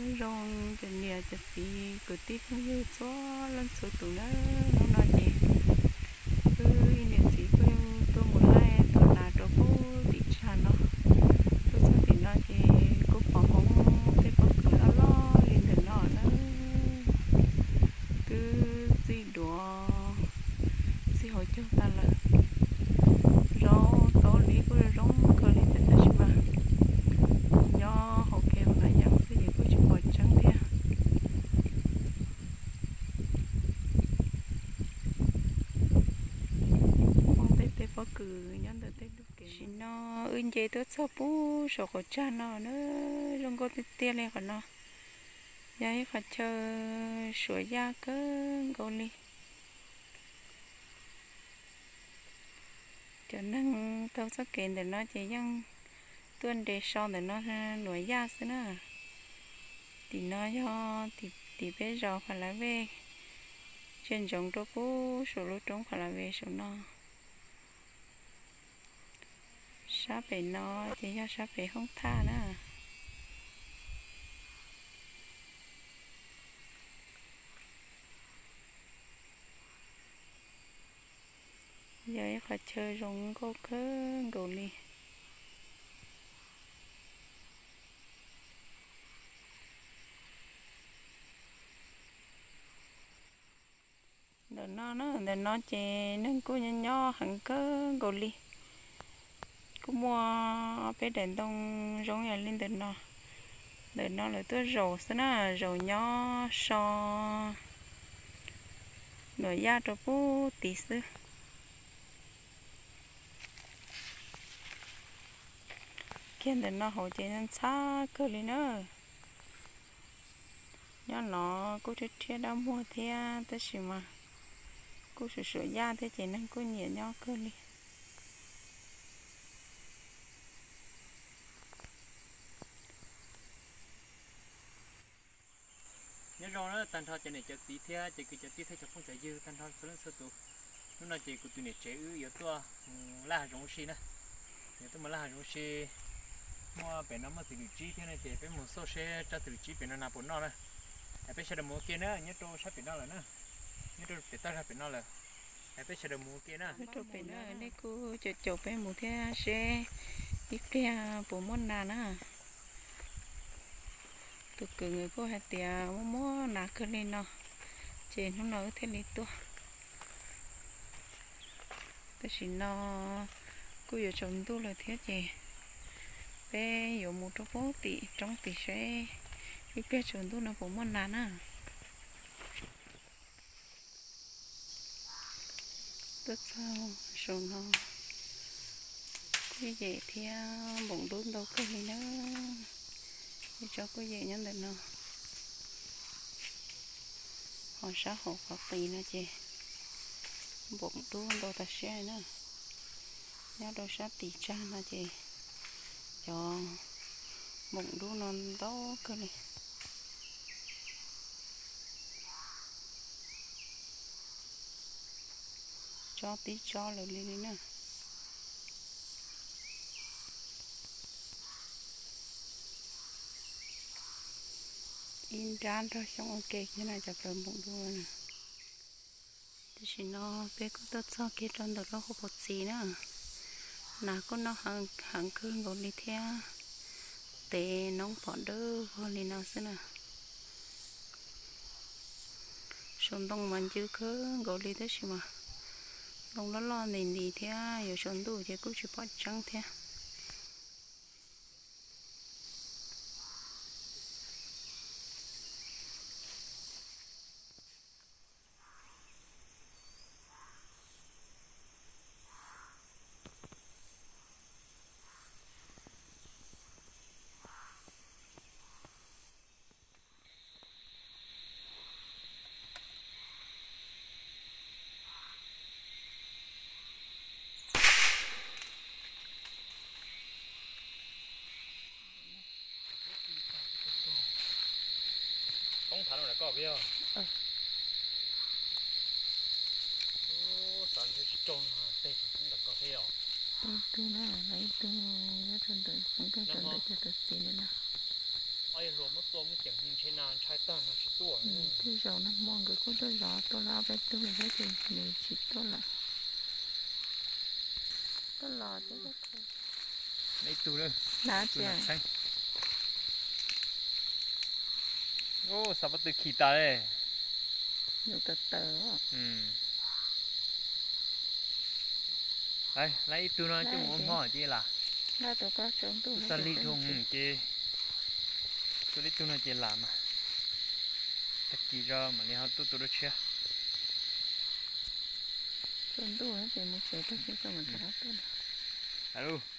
Nyob zoo cov niam cov txiv kwv tij phooj ywg txhua leej txhua tus nawb, hnub no ces wb ib niam txiv kuj tuaj mus laij tus nas rau pub tim tsag no. Tuaj txog tim no ces kuj pom hoob tej pob kws loj loj li ntawm no na. Twb txij duav txij hauv caug tag lawm. Zaub taub liab kuj zoo kawg li thiab tab sis mas nyob hauv kev ua nas yeeb xwb ces kuj tsis pom tseeb thiab. Hoob tej tej pob kws nyob ntawm tej ntug kev. Tam sim no wb nce tuaj txog pub saum qaum tsag no na, zoo nkauj tiag tiag li qhov no. Yog ib qhov chaw suam yaj kawg nkaus li. Cov neeg taug txoj kev ntawm no ces yeej tuaj nres so ntawm no nuam yaj xwb na. Tim no yog tim peb zos Phas Lav Vej, ntsia ntsoov rau pub saum lub roob Phas Lav Vej saum no. Sab pem no ces yog sab pem hoob thaj na. Yog ib qhov chaw zoo nkauj kawg nkaus li. Ntawm no na, ntawm no ces neeg kuj nyob nyob heev kawg nkaus li. Kuj muaj ob peb daim ntoo zoo yam li ntawm no. Ntawm no lawv tuaj zaum xwb na, zaum nyob so nuam yaj rau pub tid xwb. Kiag ntawm no hauv ces ntxhab kawg li na. Nyob los kuj rhiab rhiab dab muag thiab tab sis mas kuj suam suam yaj thiab ces neeg kuj nyiam nyob kawg li. Nyob zoo na tag nrho cov niam cov txiv thiab ces kwv cov tij thiab cov phooj cov ywg tag nrho txhua leej txhua tus. Hnub no ces kuv tus niam tsev wb yuav tuaj mus laj hav zoov ua si na. Yuav tuaj mus laj hav zoov ua si, muaj pem no muaj txiv lwm tsib thiab no ces peb mus xauj seb rab txiv lwm tsib pem no nas puas noj na. Es peb sawv daws mus ua ke na, nyob rau sab pem no lawm na, nyob rau pem toj zag pem no lawm. Es peb sawv daws mus ua ke na. Nyob rau pem no nej kuj caum caum peb mus thiab seb ib pliag puas muaj nas na. Tus kwv nkawd kuj hais tias muaj muaj nas kawg li no, ces hnub no wb thiaj li tuaj. Tam sim no kuj yuav tsaus ntuj lawm thiab ces peb yuav mus rau pem tim roob tid seb ib pliag tsaus ntuj no puas muaj nas na. Tuaj txog saum no kuj yem thiab npoom dub ntau kawg li na. Ib tsob kuj yem nyob ntawm no. Ho sab hauv qhov qis no ces npoom dub ntau tas siab na. Nyob rau sab tim tsag no ces cov npoom dub no ntau kawg li. Tsob tib tsob lawm li li na. Ib nrab nrog xyoob ua ke kiag na cov plaws npoom dub na. Tam sim no peb kuj tuaj txog kiag rau ntawm lub hauv paus txiv na. Nas kuj noj heev kawg nkaus li thiab. Tes noob pom dawb vog li no xwb na. Saum ntoo mas ncw kawg nkaus li tab sis mas ntoo loj loj nti nti thiab yuav tsaus ntuj ces kuj tsis pom tseeb thiab. Poob thav no lawm koj yog. Xav ntshe tsis raug no tej tseem poob ntawm koj thiab yog. Ib tug na, lawv ib tug nyob rau ntawm poob rau ntawm cov tawv txiv ntawd na. Ob yawg hluas muab tua muab ceem ntshe na ntshai tag no tsis tuaj. Tej zaum nag hmo nkawd kuj tuaj zov tuaj lawm ob peb tug lawm thiab ces nws tsis tuaj lawm. Tuaj los thiab. Ib tug na, ib tug na tsheeb. Xav pob tw khi tas li. Nws tawv tawv. Lawv ib tug no coj mus ua hmo ces lam. Txog lig dhau ces tua ib tug no ces lam mas. Tag kis tso mam li ho tuaj tua dua tshiab. Tsaus ntuj ces mus tsev tag kis tso mam rov qab tuaj.